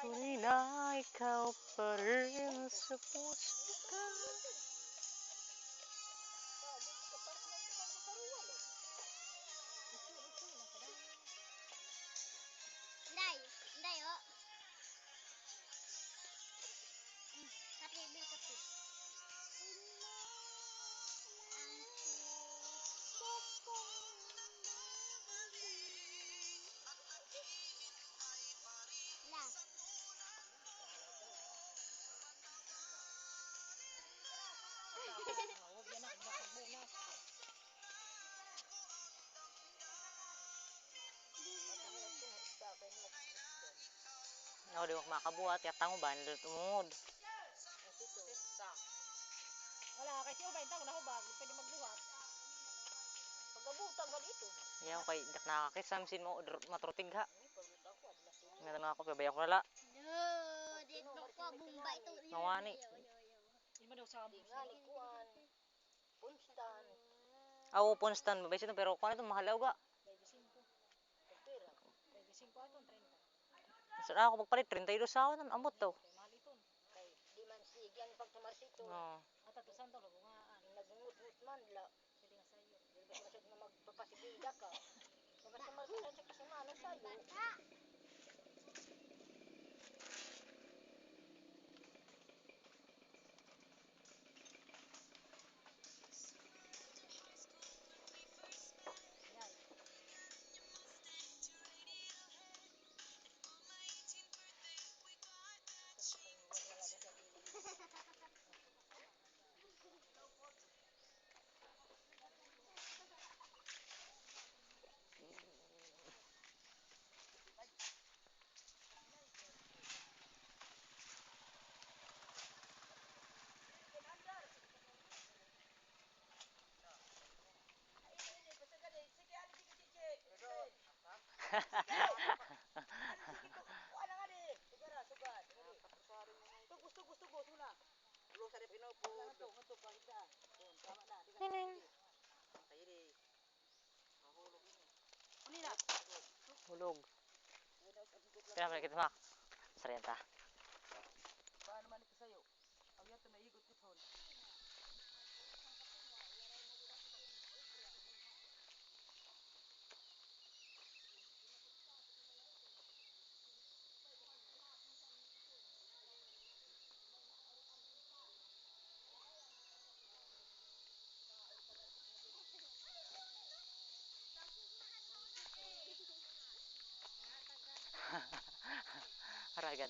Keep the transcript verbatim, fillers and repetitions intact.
Tunay na ikaw pa rin sa puso ko. Inday, inday, oh. Mm, kape, Bill, kape. Ang puso kong nabagay. La. Ako, di ko makabuhat, kay tango ba, nindot umungod. Wala, kay siya ba, intang nahubag, pwede magbuhat. Pag-abutan ka dito. Yaw, kay dak nakakisam sin mo, dr-, matrutig ha. Nga na ako, pabayaan ko na la. No, dito pa, Bombay to. Mawani. Ayaw, ayaw, ayaw. Di man daw sa Di nga, ni kuan. Punstan. Aw, punstan, babaysi ito, pero kuan ito, mahal daw ga. Baynte singko. Pera. Baynte singko aton, treinta. Sa ako pagpalit, treinta y dos sa akin, ambot to. Kay mahal iton. Kay di man sige an pagtumar sito. Oo. Ata to, santo, bungaan. Nagngungot-ngot man la. Sige nga sayo. Dili ba masyado nga magpapasigida ka? Magkasumar ka sa kasamanan sayo. Hulog. Pira man kita, Mac? Sarenta. Paano man ito sa'yo? Ang yato, maigot ko, Ton. Aragad.